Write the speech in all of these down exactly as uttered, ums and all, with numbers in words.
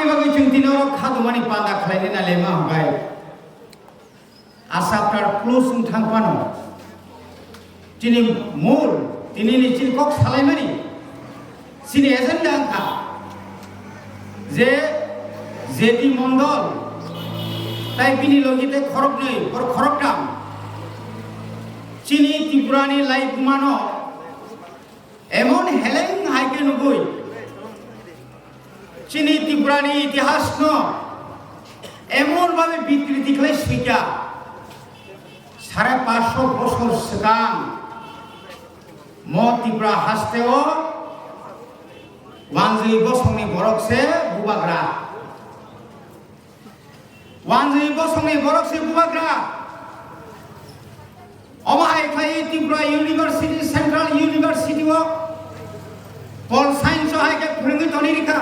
Bagwi chwng tini oro kha dumani panda khlainai na lema hwnkhe. A chapter close wng thang phano, chini mul, tini ni chini kok salaimani, chini agenda wngkha je J D Mondol tai bini logi tei khoroknwi, borok khoroktham chini Tripura ni laibuma no emon heleng hai khe nugwi, chini Tripura ni itihas no emon bhabe bikriti khlai swikha. Sare pansho bosor swkang mo Tripura haste o Wanjwi Bosong ni borok se bubagra. Wanjwi Bosong ni borok se bubagra. Omo hai khlai Tripura University, Central University o Pol Science o hai khe phwrwngwi toni rikha.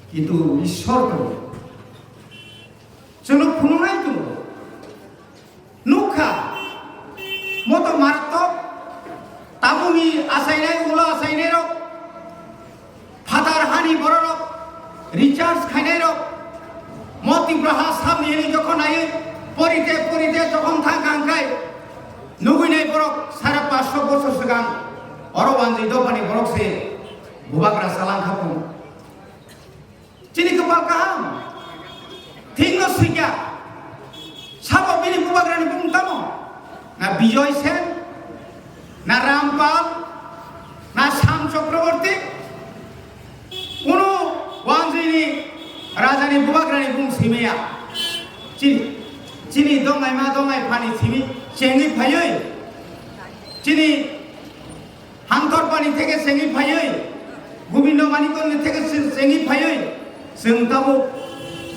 Kintu Ishwar tongo. Chwngno phunuknai tongo. Nukha, moto marattwk, tabukni achainai, ulo achainairok, phatar hani bororok, recharge khainairok, mo Tripura ha samni hini jokhon naiwi, porite, porite jokhon thang kha hwnkhe, nugwinai borok sare pansho bosor swkang oro Wanjwi dophani borok se bubagra chalang kha phung. Chini kwpal kaham. Thikno swikha. Sabo bini bubagrani bumung tamo? Na Bijoy Sen, na Rampal, na Sam Chakraborty. Kunu Wanjwini rajani bubagrani bumung swimaya. Chini, chini dongai ma dongai phani simi chengwi phaiwi. Chini Hangtor pani theke chengwi phaiwi, Gobindo Manikya ni theke chengwi phaiwi, chwng tabuk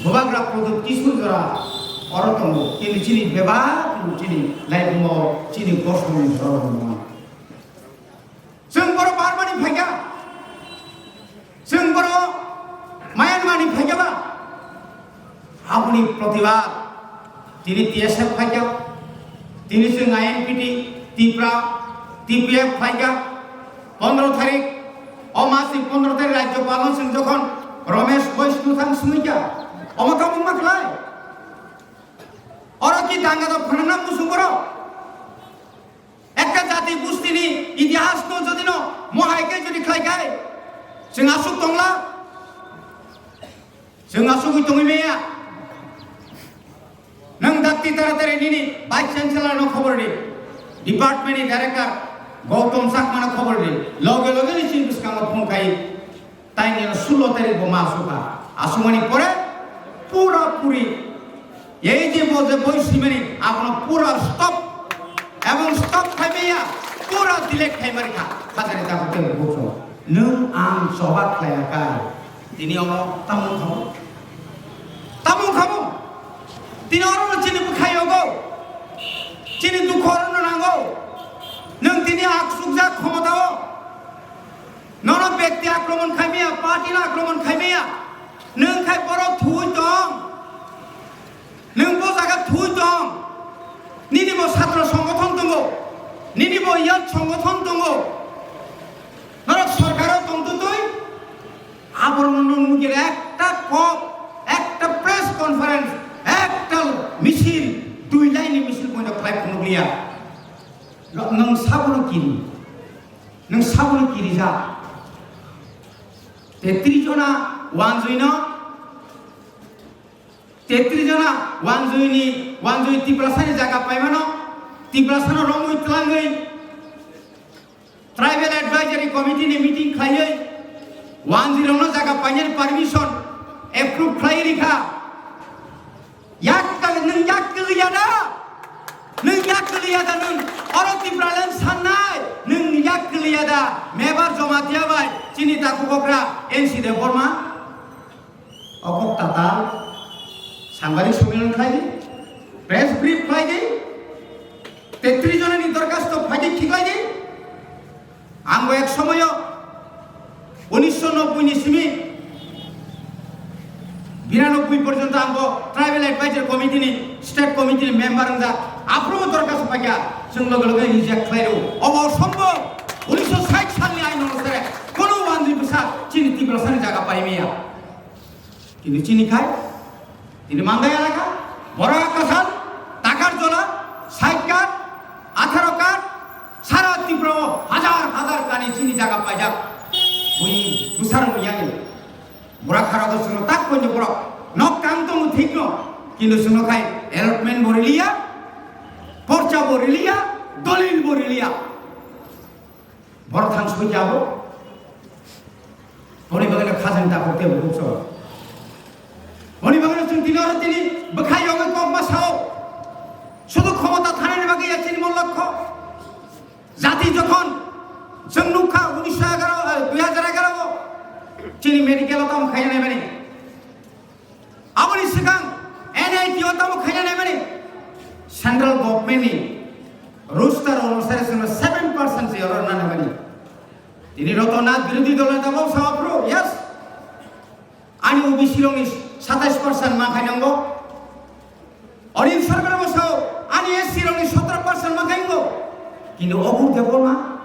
bubagra Pradyot Kishore jora oro tongo. Kintu chini bebak chini laibumo chini bosongni jora tongo. Chwng borok Burma ni phaikha. Chwng borok Myanmar ni phaikha ba? Aboni protibad tini T S F phaikha, tini chwng I N P T, Tipra, T P F phaikha, pondro tarik, o masni pondro tarik Rajyopal no chwng jokhon Ramesh Vaishnaw thang swngwi kha, omo tamo ma khlai? Oro ki danga da phunukna muchung borok? Ekta jati gustini itihas no jodi no mohai khe jodi khlai khai, chwng aswk tongla, chwng aswk tongwi maya. Nwng dakti taratari nini Vice Chancellor no khobor di, department ni director Gautam Chakma no khobor di, loge loge ni chini bwskango phone khai. Taini sulo tarik bo ma asukha. Asumani pore pura puri ei je bo je boi simani abono pura stop ebong stop khaimaya pura delete khaimari kha. Hajari ta hotel bukso. Nwng ang choba khlaiya kai. Tini omo tamung khamo. Tamung khamo. Tini oro chini bwkhai yogo. Chini dukho oro nango. Nwng tini aksukjak khomotao. Nono bekti akromon khaimaya, party no akromon khaimaya. Nwng khai borok thuwi tong. Nwng bo jaga thuwi tong. Nini bo satro songothon tongo. Nini bo yat songothon tongo. Norok sorkaro tongtwtwi. Aborokno nwng mujil ekta kok, ekta press conference, ekta misil, twi laini misil boino khlai phunukliya. Nwng sabono kiri. Nwng sabono kirijak. Tetris jona wanjwino, tetris jona wanjwini, wanjwi Tiprasani jaga paimano, Tiprasano romwi twlangwi, Tribal Advisory Committee ni meeting khlaiwi, wanjwirokno jaga painani permission approve khlai rikha. Yak kal-, nwng yak kwlwiya da? Nwng yak kwlwiya da nwng? Oro Tipraland sannai, nwng yak kwlwiya da? Mebar Jamatia bai chini takhukokra N C Debbarma? O kok tatal, sangbadik sommilan khlai di, press brief khlai di, tetris jonani dorkhasto phai di, khiklai di. Ang bo ek somoyo unisho nobboi ni simi biranoboi porjonto ang bo Tribal Advisory Committee ni, State Committee ni member wngjak. Aphuru bo dorkhasto paikha, chwng loge loge reject khlai rw. Obo osombob. Unisho sait salni ain onusare kono wanjwi bwsa Chini Tiprasani jaga pai maya. Kintu chini khai, tini mangai alaka, bora kasal, takar jola, sait kar, atharo kar, sara Tripura o hajar hajar kani chini jaga paijak. Bui busar miyani. Bora khara ko suno tak konyo borok. Nok kang tongo thik no. Kintu suno khai allotment bo riliya, porcha bo riliya, dolil bo riliya. Borok thang soi jabo. Boni bagwi no khajani dakhuk tei bukhuk so. Boni bagwi no chwng tini oro tini bwkhai yogwi kok ma sao. Sudu khomota thanani bagwi ya chini mon lokho. Jati jokhon chwng nukha unisho egaro, eh, dui hajar egaro o chini medical o tamo khaina naimani. Aboni swkang N I T o tamo khaina naimani, central government ni roster onusare chwngno seven percent se oro rwna naimani. Tini Ratan Nath birodhi dol neta bo sao phuru, yes. Ani O B C rokni satais percent mankhai nango. Arvind Sarkar bo sao, ani S C rokni sotro percent mankhai nango. Kintu Obur Debbarma,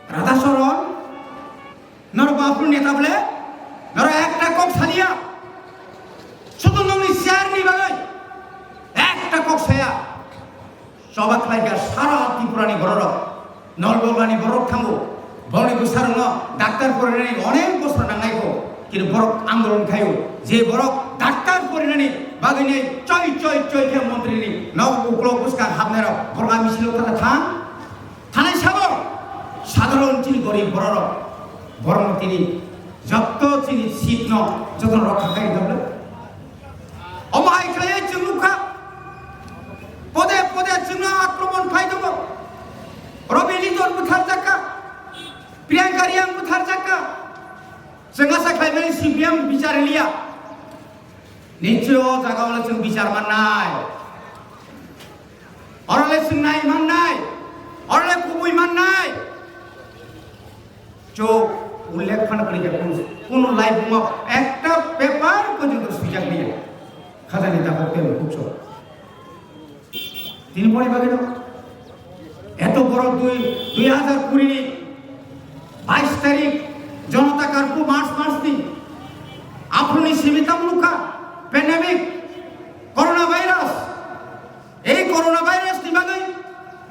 Radha Charan, Norok bapru neta bole, norok ekta kok saliya. Sudu nongni chair ni bagwi ekta kok saya. Choba khlai kha sara Tripura ni bororok, Nolbogla ni borok thango. Boni bwsarokno daktar porinani onek bosor nangnai kho. Kintu borok andolon khaio. Je borok daktar porinani bagwi ni choi choi choi khe montri ni nok uklok bwskang hapnairok borok a misil o thana thang. Thanai sabo sadharon chini gorib bororok, borokno tini jotto chini seat no jotono rokha khai rwkha bwle. Omo hai khlaiwi chwng nukha, pode pode chwngno akromon khai tongo. Robi Lidon butharjakha, Priyanka Reang butharjakha. Chwng asa khlaimani C P M bichar liya. Nichoi o jaga o chwng bichar mannai. Oro le chwng nai mannai, oro le kubui mannai. Chwng ullekh phano kwrwi kha, kunu, kunu live mo ekta paper porjonto swijak liya. Khajani dakhuk tei bukhuk so. Tini boni bagwi no eto borok dui, dui hajar kuri ni bais tarik Janata Curfew March mas ni aphuru ni simi tamo nukha pandemic corona virus. Ei corona virus ni bagwi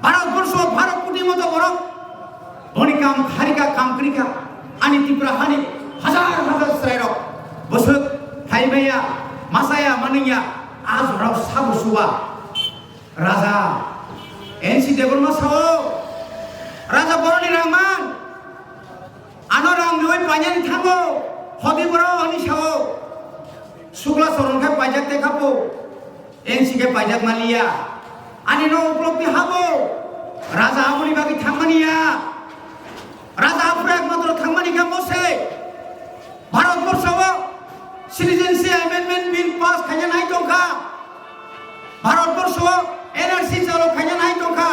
Bharat borsho baro koti moto borok boni kam kharika, kam kwrika, ani Tripura hani hajar hajar chwrairok bwswk phaimaya, masaya, manwngya, a jorao sabo suwa. Raja N C Debbarma sao, Raja boroni rang man, ano rang riwi painani thango, hodi boro hwnwi sao, Sukla Charan khe paijak te khapo. N C khe paijak maliya. Ani no uklok ti habo. Raja aboni bagwi thangmani ya. Raja aphuru ekmatro thangmani khe mose. Bharat borsho o Citizenship Amendment Bill pass khaina nai tongkha. Bharat borsho o N R C chalo khaina nai tongkha.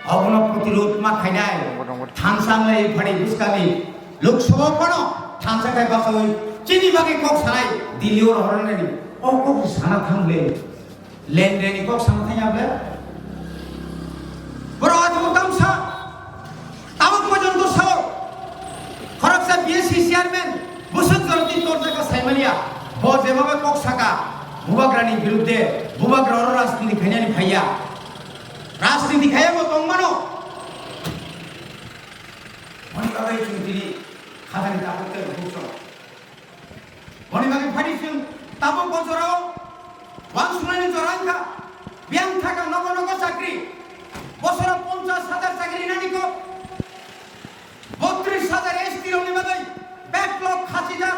Obono protirod ma khainai. Thansa lai phari bwskangni Lok Sabha phano thansa khai bachawi chini bagwi kok sanai Delhi o rohornani. O kok sana thangle. Lendeni kok sana thangya ble. Boro atu tamsa. Tabuk porjonto sao. Khoroksa B S C chairman Bwswk Jyoti Torjaka saimaliya. Bo jemabe kok saka. Bubagrani birudde. Bubagra oro rajniti khainani phaiya. Rajniti khaiya bo tongmano. Boni bagwi chwng tini khajani tabuk tei bukhuk chwng. Boni bagwi phani chwng tabuk bo jorao uansuknani jora wngkha. Biyang thaka nogo nogo chakri. Bosoro ponchash hajar chakri rinani kok. Bottrish hajar S T rokni bagwi backlog khachijak.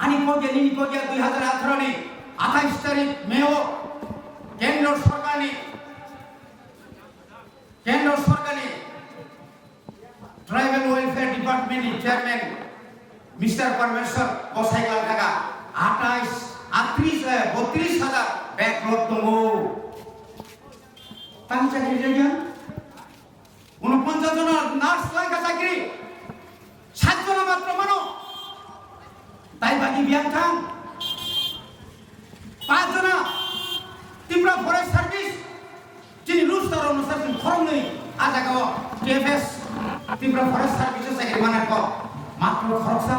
Ani kok ya, nini kok ya, dui hajar atharo ni athais tarik May o Kendro Sorkarni Kendro Sorkarni Tribal Welfare Department ni Chairman Mister Parmeshwar bosai langkha athais, athris, eh, bottrish hajar backlog tongo. Tang chakri jaya? Unoponchas jona nurse langkha chakri. Sat jona matro mano. Tai bagi biyang thang. Pas jona Tripura Forest Service. Chini roster rok no sar chwng khoroknwi a jaga o T F S, Tripura Forest Service. Chakri mana kok, matro khoroksa.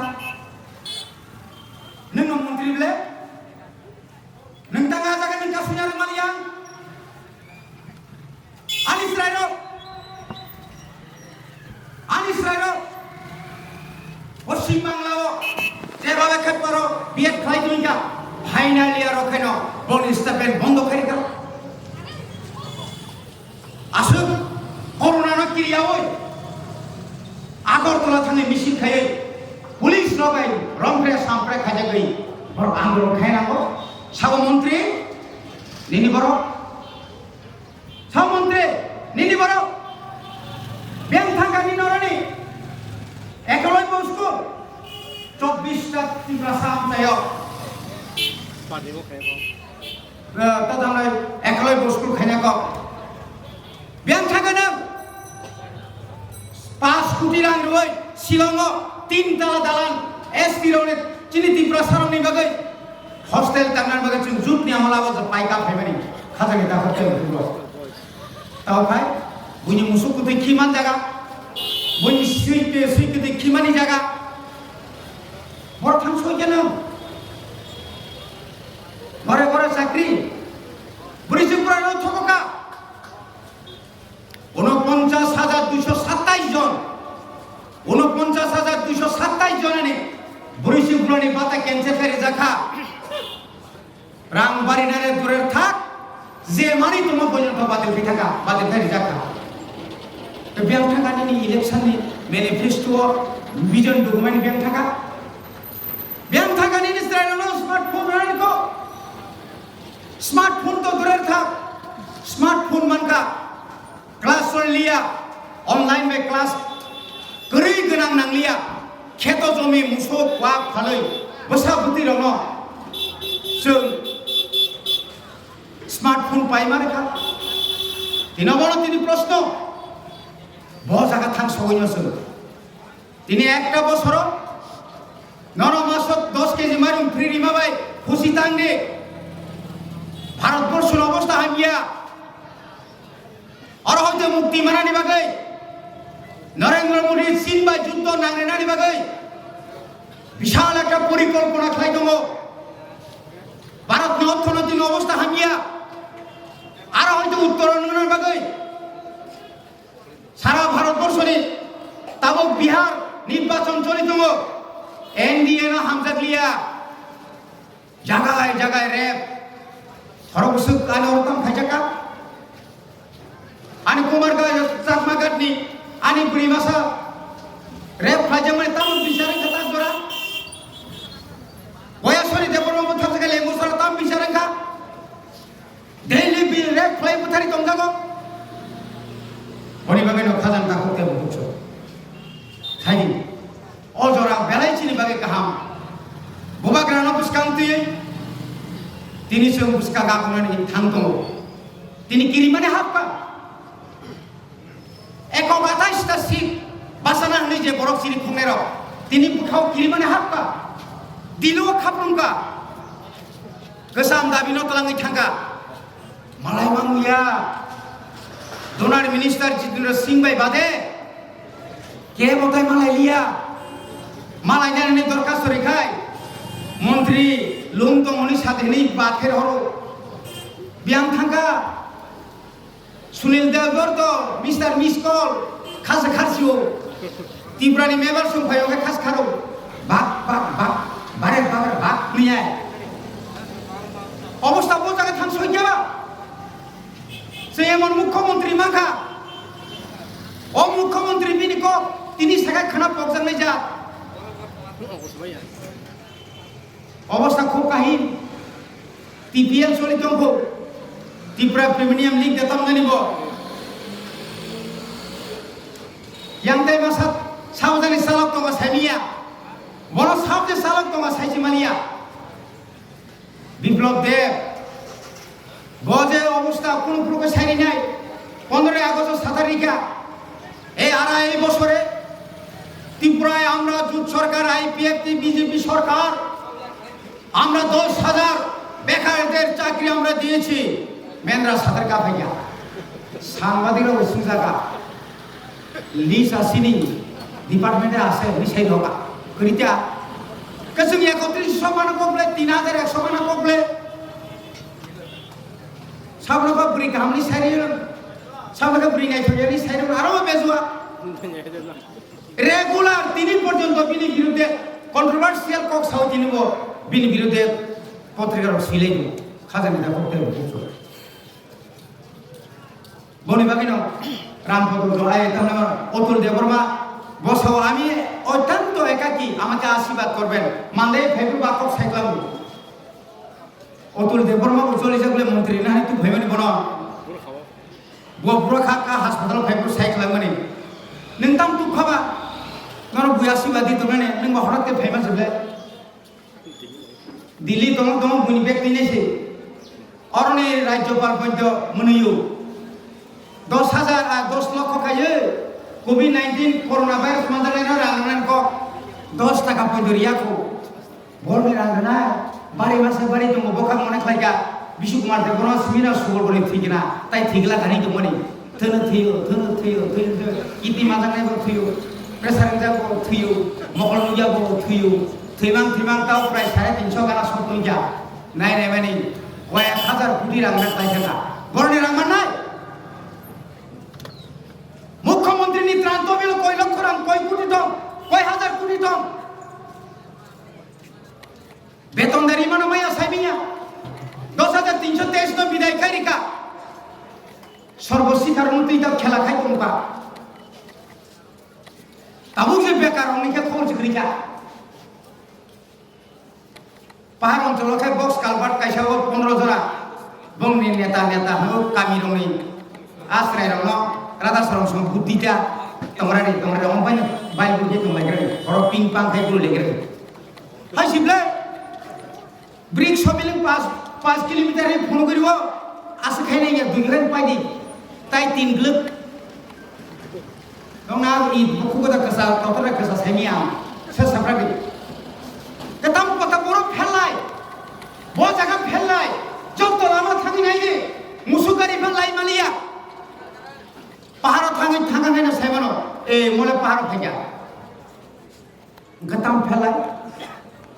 Nwng no montri ble? Nwng tang a jaga ni kasui narwk mani yang? Ani chwrai rok, ani chwrai rok, Poschim Bangla o jeba khe paro B Ed khlai tongkha, final year o khaino boni statement bondo khairikha. Aswk corona no kiriyawi Agartala thangwi misil khaiwi police rok bai romphre samphre khaijagwi borok andolon khainango. Sabo montri nini borok, sabo montri nini borok beng thangkha ni noroni ekoloi bo school chobbish ta Tiprasa amchaio. Tatanai ekoloi bo school khaina kok. Biyang thangkha nang paanch koti rang rwui Shillong o tin tala dalan S T rok ni chini Tiprasa rok ni bagwi hostel tangnani bagwi chwng jut ni amala o paika phaimani khajani dakhor tei bukhuk rok. Tao khai buini musuk kutui khiman jaga, buini sui sui kutui khimani jaga. Bor thang soi khe nang. Bore bore chakri. Bwrwi chwng bwrwi rok thogo ka. Unoponchas hajar duiso sattais jon. Unoponchas hajar duiso sattais jonani bwrwi chwng bwrwini bata cancel khe rijak kha. Rang barinani durer thak, je mani tongma boyong to batil khe thaka, batil khe rijak kha. To biyang thaka nini election ni manifesto, vision document biyang thaka. Biyang thaka nini chwrai rokno smartphone rani ko. Smartphone to durer thak, smartphone manka. Class choli liya, online bai class kwrwi gwnang nang liya, kheto jomi musuk wak phalwi bwsa bwtwi rokno chwng smartphone paima rwkha. Tini bono tini proshno, bo jaga thang sogwi no chwng. Tini ekta bosoro nono maso dos keji mairung free rima bai khusi tang di. Bharat borso ni obostha hamya. Oro hoite mukti manani bagwi, Narendra Modi Chin bai juddho nangrinani bagwi bishal ekta porikolpona khlai tongo. Bharat ni orthonoiti ni obostha hamya. Aro hoite uttoron nangna bagwi Sara Bharat borso ni tabuk Bihar nirbachon choli tongo, N D A no hamjak liya, jagai jagai rep, khorok bwswk ani oro tamo khaijak kha, ani Kumar Ghat, Chakma Ghat ni ani bwrwi masa rep khlaijak mani tamo bichar wngkha tak jora, Boyaswari Debbarma bwthar jaga Lengusara tamo bichar wngkha. Daily bill rep khlai bwthari tongjago. Boni bagwi no khajang takhuk tei bukhuk so. Thaini. O jora belai chini bagwi kaham. Bubagra no bwskang twi. Tini chwng bwskang gakhunani thang tongo. Tini kirimani hapkha. Ekok atais ta seat bachana hwnwi je borok chini khungnai rok, tini bwkhao kirimani hapkha, dilo khaprumkha, kwcham dabi no twlangwi thangkha. Malai mangya, Donor Minister Jitendra Singh bai bade kebo tai malai liya. Malai nani dorkhasto rikhai montri lung tongoni sate hwnwi bakher horo biyang thangkha. Sunil Debbarma to Mister Miss Call, khasa kharsi o. Tiprani mebar song phayo khe khas kharo. Bak, bak, bak, bare, bare, bak, niyai. Obostha bo jaga thang soi kya ba? Se emon mukhyamantri mankha. O mukhyamantri bini kok tini sakai khana pokjak nai ja. Obostha khub kahin. T P L soli tongkho. Tipra Premium League da tamnani bo. Yang tai masa saujani salok tonga saimiya. Bono sauje salok tonga saisi maliya. Biplab Deb. Bo je obostha kunu kunu khe saini nai. Pondroi Agosto satar rikha. এই আড়াই বছরে ত্রিপুরায় আমরা জোট সরকার, IPFT, BJP সরকার, আমরা দশ হাজার বেকারদের চাকরি আমরা দিয়েছি। মেন্দ্রা সাঁতার কাপে গিয়া সাংবাদিকরা ওই সুজাকা লিস আসেনি। Department e ase, hwnwi sai rwkha. Kwrwi ta. Kwchwng ekotris so mano kok le, tin hajar ekso mano kok le. Sabno kok bwrwi kahamni sai rw. Sabno kok bwrwi naithok yani sai rw. Aro bejua. Regular tini porjonto bini birudde controversial kok sao tini bo bini birudde potrika rok silai do. Khajani da kok tei bo. Boni bagwino Rampodor Joy, tamo Atul Debbarma, bosao ami otyanto ekaki, amake ashirwad korben, mande phaibo bakok saiklango. Atul Debbarma bo choli jak bole montri na hai tu phaimani bono. Bo pura kha kha hospital phaibo saiklangmani. Nwng tam tu khaba, nono buya ashirwad di tongnani, nwng bo horat khe phaima jable. Delhi tongmo tongmo buini bag twi naise. Oroni Rajyapal poito mwnwiyo. Dos hajar, ah, dos lokho kaiye covid nineteen corona virus manjaknaino rang rwnani kok dos taka poito riyakho. Borni rang rwnai, bari masa bari tongo, bokak mone khlaikha. Bishu Kumar Debbarma simi na subol boni thwi gana, tai thwi gla kani tongmani. Thwno thwiyo, thwno thwiyo, thwno thwiyo. Kidney majaknai bo thwiyo, pressure wngjak bo thwiyo, mokol nukya bo thwiyo. Thwimang thwimang tao prai sare tinso gana sotong ja. Nai nai mani, koyek hajar koti rang rang tai kha. Boroni rang mannai? Mukhyamantri ni tran tobilo koi lokho rang, koi koti tong, koi hajar koti tong. Beton dari mano maya saimiya. Dos hajar tinso teis no bidai khairika. Sorbo sikar mutwi ta khela khai tongba. Tabuk je bekar rokni khe khobor se kwrwi kha. Pahar oncholo khe box culvert kaisa o pondro jora. Bongni neta neta hwnwi kami rokni asrai rokno radha sorong song buddhi ta tongrani tongrani ompai bai buddhi tonglaikra. Oro ping pang khai bulu lekra. Hai sible. Brick sobiling pas, pas kilometer ni phunuguri o aswk khaina ya dui khe paidi. Tai tin glwk. Nong na i bukhu kota kasa, kotor kasa semi ang. Sa sapra di. Ketam kota borok phelai. Bo jaga phelai. Jotto lama thangwi nai di. Musuk gari phelai maliya. Paharo thangwi thangkha khaina saimano. E mole paharo phaikha. Hwnkhe tamo phelai?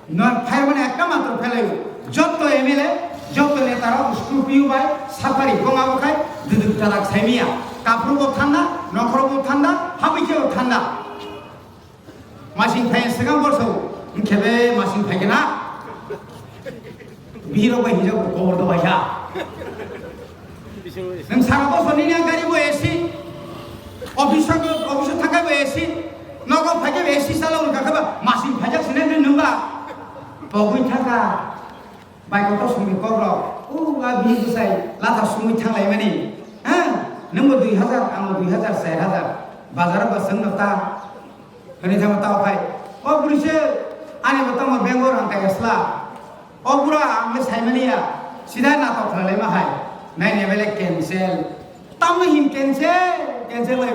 No phaimani ekta matro phelai. Jotto M L A, jotto neta rok Scorpio bai safari, bongabo khai duduk tadak saimiya. Kaphuru bo thanda, nokhoro bo thanda, habwi khe bo thanda. Masing phai swkang borso, hwnkhe be masing phai khe na. Bihirok bai hijab kobor do baisa. Nwng sara bosor nini ang gari bo A C, office o, office o thangkai bo A C, nogo phaikhe bo A C chalok rwkha khe ba masing phaijak sini nwng nwng ba. Pogwi thangkha, bai kotor songni kokrok, o a bihik bwsai latha sumui thanglaimani. Ha, nwngbo dui hajar, angbo dui hajar, char hajar, bazar o ba chwngno ta. Hwnwi thangma tao phai. O bwrwi se ani bo tamo Bangalore ang kaya sla. O bura ang le saimani ya. Sida natok khlai ma hai. Nai ne bele cancel. Tamo hin cancel, cancel lai.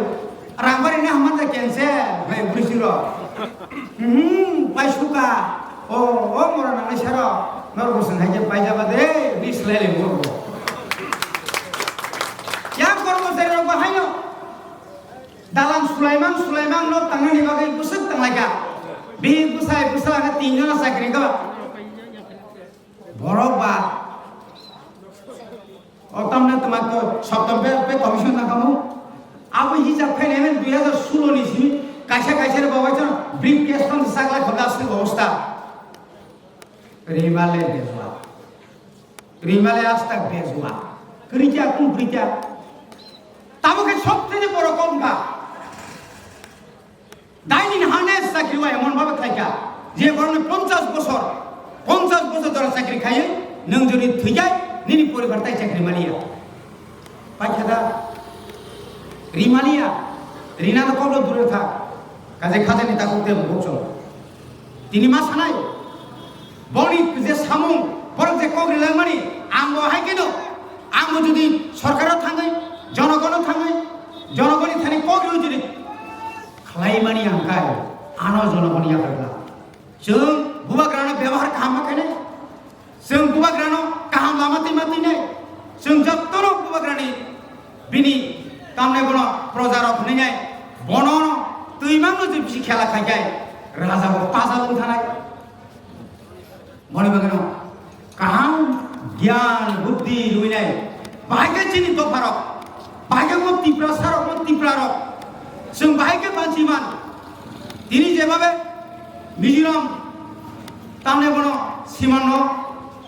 Rang bari na hamma cancel. Hai bwrwi siro. Hmm, pai suka. O, o mora nang sero. Nor bosong hai je pai jaba de. Ni slai le mo. Yang kormo sero ba haino. Dalang sulaimang sulaimang no tangnani bagwi bwswk tanglaikha. Bihik bwsai bwsala khe tinjona chakri kha. Borok ba. O tamna twma ko soptom pe pe commission na kamu. Abo hijab khainai men dui hajar solo ni simi kaisa kaisa re babai chon brief case ton sakla khobda asli obostha. Rimale bejua. Rimale astak bejua. Kwrwikya, kum kwrwikya. Tamo khe sob thene boro kom kha. Daini hane chakri wa emon bhabe khlaikha. Je borokni ponchash bosor, ponchash bosor jora chakri khaye, nwng jodi thwikai, nini poribar tai chakri maliya. Paikha da, rimaliya, rina no kokno dure thak, kaje khajani takhuk tei bukchong. Tini ma sanai, boni je samung, borok je kok rilangmani, ang bo hai keno, ang bo jodi sorkaro thangwi, jonogono thangwi, jonogoni thani kok rilo jodi khlaimani ang kai, ano jonogoni yakarla. Chwng bubagrano bebohar kaham ma khainai. Chwng bubagrano kaham lama twi ma twi nai. Chwng jottono bubagrani bini tamnai bono projarok hwnwi nai. Bono Twimang no je bisi khela khai khai raja bo pajal wng thanai. Boni bagwi no kaham gyan buddhi rwinai. Bahai khe chini dopharok, bahai khe mo Tiprasa rok, mo Tipra rok, chwng bahai khe banchi man. Tini jebabe Mizoram tamne bono siman no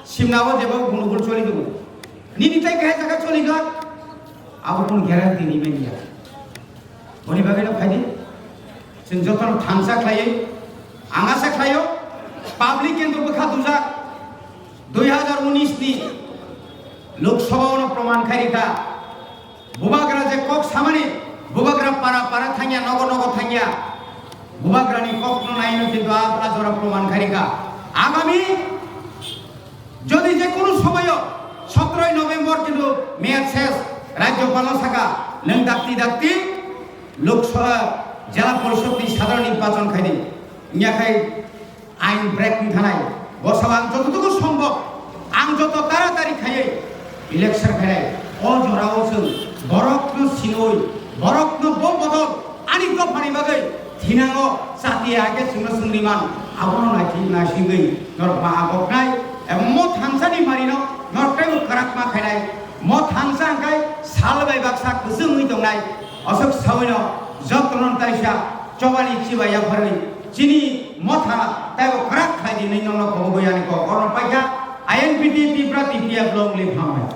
simna o jeba gunugul choli dugo. Nini tai kaisa kha choli kha, abo kun guarantee ni manya. Boni bagwi no phaidi. Chwng jotono thansa khlaiwi, ang asa khlaio, public kintu bwkha dujak. Dui hazar unis ni Lok Sabha ono proman khai rikha. Bubagra je kok samani, bubagra para para thangya, nogo nogo thangya. Bubagra ni kok no naino kintu a, a jora proman khai rikha. Agami Jodi je kunu somoyo sotroi November kintu meyad ses, Rajyopal no saka, nwng dakti dakti Lok Sabha, Jela Porishod ni sadharon nirbachon khaidi. Wngya khai ain break wng thanai. Bo sabo ang jototuku sombhob, ang joto taratari khaiwi election khainai. O jorao chwng borokno sinwi, borokno bo bodol ani dophani bagwi thinango chati hakhe chwngno chwngriman abono naising naisingwi norok ma agoknai. Emo thansani marino norok teibo kwrak ma khainai. Mo thansa hwnkhe sal bai baksa kwchwngwi tongnai. Aswk sawino jotono taisa chobani chibai yapharwi chini motha teibo kwrak khlai di hinwi nokno khobogwi ani kok orno paikha. I N P T Tripura T P F long live hambai.